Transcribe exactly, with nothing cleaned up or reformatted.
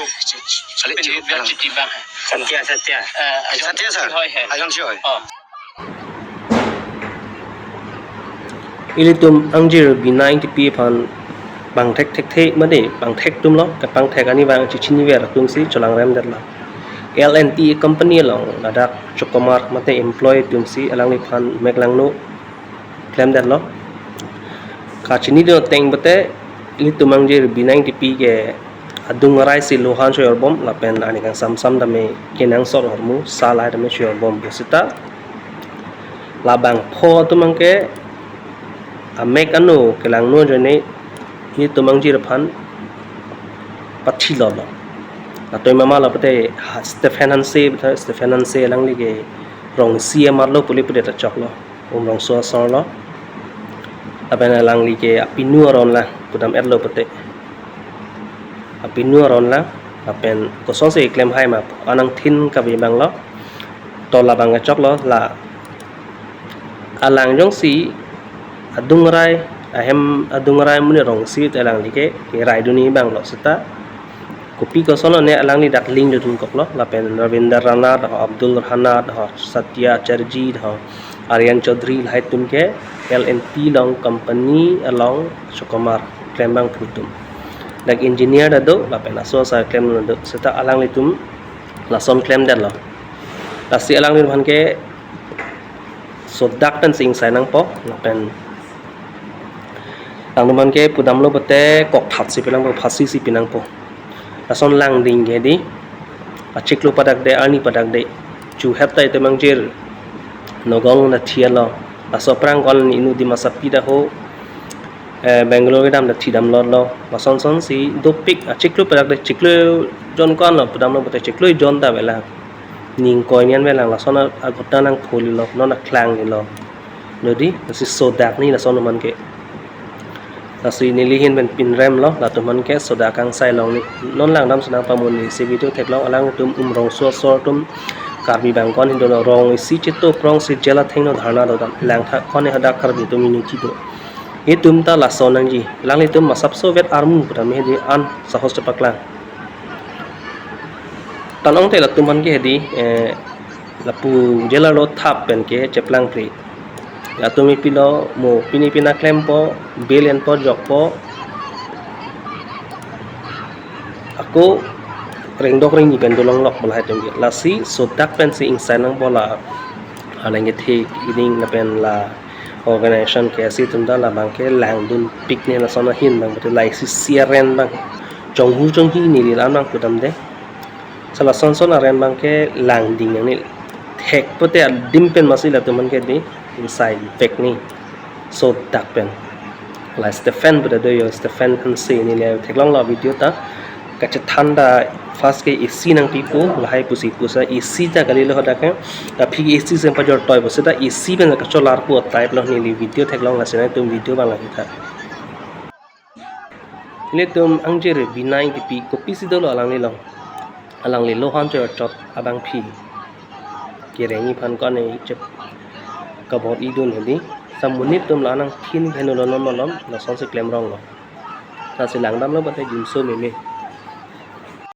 Chale, chale, chale. Satya, Satya. Eh, Satya, sir. Hoi, hoi. Ajang si hoi. Oh. Ilitum angjir Bina Engtipi aphan pangthek thekthe mate pangthek atumlo, kepangthek ani abang chechiniver atumsi cholangrem detlo. L and T company along ladak Chokomar mate employee atumsi alangliphan meklangno klemdetlo. Kachinidun ateng pute ilitum angjir Bina Engtipi ke adung arai si lohan chojorbom lapen arni kangsam sam tame kenangsot ahormu salai tame chojorbom pu seta labang pho atum abangke amek ano kelangno ajoine ilitum angjir aphan pathilolo. Atoy mama lo pute ha-, Stephen Hanse, Stephen Hanse alangli ke rong isi amarlo pule pule ta choklo, Umrongso asor lo. Lapen alangli ke apinu aron lang pudam-etlo pute. Apinu aron lang lapen kosonsi klemhai ma anangthin kave abanglo. To labang kechoklo la alang jongsi adung arai, ahem adung arai amonit rong isi te alangli ke keraidunji abanglo seta kopi kosonlo ne alangli dak link dodun koklo lapen Ravinder Rana ho, Abdul Rana ho, Satya Chatterjee ho, Aryan Chaudhary lahai atum ke L and T along company along Chokomar klem abang phu atum. Dak engineer ta do lapen aso asa klem do seta alanglitum lason klemdetlo. Lasi alangliphan ke sodak pensi ingsai nangpo lapen alangtum aphan ke pudamlo pute kokthat si pinangpo, phasi si pinangpo. Lason langding ke di achiklo padakde, arni padakde, chuhep ta itum angjir Nagaon ta thilo, laso aphrang ko-an inut Dimasapi ta ho, eh, Bangalore kedam ta thidamlo lo. Lason sonsi dopik achiklo padakde, chiklo jon ko-anlo pudamlo pute chiklo jon ta avelang. Ning koi nian avelang, lason a-, aghotona nangpholilo, non aklanglilo. Nodi, lasi sodak ni lason atum aphan ke. Lasi neli ahin pen pinremlo, latum aphan ke sodak kangsai long ni. Non langdam si nangpamun-e, isi video theklong, alangtum Umrongso asor atum Karbi abang ko-an hindolo, rong isi cheto prong si jail athengno dharna dodam. Langtha ko-an hadak Karbi atum inut kedo. Itum ta lason nangji, alanglitum masapso vet armu pudam hedi an sahos chepaklang. Tanong te latum aphan ke hedi, eh, lapu jail arlo thap pen ke cheplangpri. Latum ipilo mo pini pina klempo, bail enpo, jokpo. Ako ringdok ringni pen dolonglok pu lahai atum ke. Lasi sodak pensi ingsai nangpo la anang kethe iding lapen la organization K S A atum ta labang ke langdunpik ne lason ahin abang betul la isi siaren abang. Chonghu chonghi neli lam nang pudamde. Sala son son aren abang ke langding nangne. Thek pute adim pen masi latum aphan ke di ingsai vek ni. Sodak pen. La Stephen pute do yo, Stephen Hanse neli theklonglo video ta. Kachethan ta first ke A C nangpipo, lahai pusi pusa A C ta kalilo hadak ke. Ta aphi A C sem pajor toi pusi ta A C pen kacholarpo type lo neli video theklong, lasi nangtum video abang langtha. Ilitum angjir Bina Engtipi kopisi dolo alangli along. Alangli lohan chochot abangpi. Kereng iphan ko-an ne chep kabor idun hedi. Samonit atum la anangthin henu lo non malom, lasonsi klemronglo. Lasi langdamlo pute jumso meme.